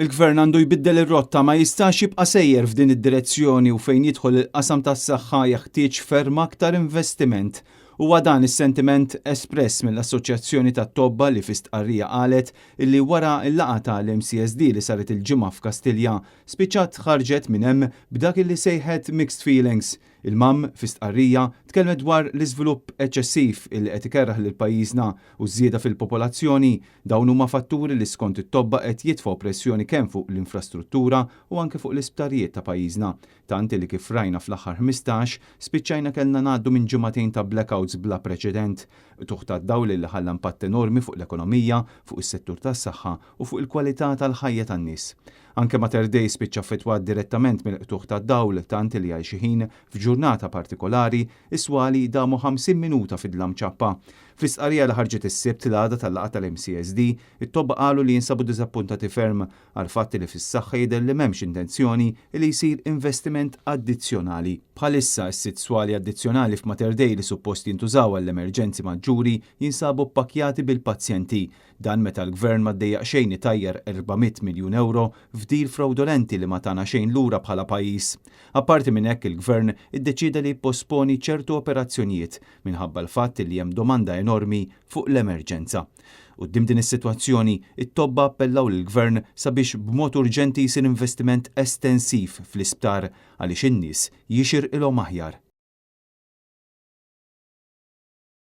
Il-Gvern għandu jbiddel ir-rotta, ma jistax jibqa' sejjer f'din id-direzzjoni u fejn jidħol il-qasam tas-saħħa jeħtieġ ferm aktar investiment. Huwa dan is-sentiment espress mill-Assoċjazzjoni tat-Tobba li fi stqarrija qalet illi wara l-laqgħa tal-MCSD li saret il-Ġimgħa f'Kastilja, spiċċat ħarġet minn hemm b'dak illi sejħet mixed feelings. Il-MAM fi stqarrija tkellmet dwar l-iżvilupp eċċessiv illi qed ikerraħ lil pajjiżna u ż-żieda fil-popolazzjoni. Dawn huma fatturi li skont it-tobba qed jitfgħu pressjoni kemm fuq l-infrastruttura u anke fuq l-isptarijiet ta' pajjiżna. Tant illi kif rajna fl-aħħar 15, spiċċajna kellna ngħaddu minn ġimagħtejn ta' blackouts bla preċedent. Qtugħ tad-dawl illi ħalla impatt enormi fuq l-ekonomija, fuq is-settur tas-saħħa u fuq il-kwalità tal-ħajja tan-nies. Anke Mater Dei spiċċa affettwat direttament mill-qtugħ tad-dawl tant li għal xi ħin f'ġurnata partikolari, is-swali damu 50 minuta fid-dlam ċappa. Fl-istqarrija li ħarġet is-Sibt l-għada tal-laqgħa tal-MCSD, it-tobba qalu li jinsabu diżappuntati ferm għall-fatt li fis-saħħa jidher li m'hemmx intenzjoni li jsir investiment addizzjonali. Bħalissa, is-sitt swali addizzjonali f'Mater Dei li suppost jintużaw għall-emerġenzi maġġuri jinsabu ppakkjati bil-pazjenti. Dan meta l-Gvern ma ddejjaq xejn itajjar 400 miljun ewro f'deal frawdolenti li ma tana xejn lura bħala pajjiż. Apparti minn hekk il-Gvern iddeċieda li jipposponi ċertu operazzjonijiet minħabba l-fatt li hemm domanda enormi fuq l-emerġenza. Quddiem din is-sitwazzjoni, it-tobba appellaw lill-Gvern sabiex b'mod urġenti jsir investiment estensiv fl-isptar għaliex in-nies jixirqilhom aħjar.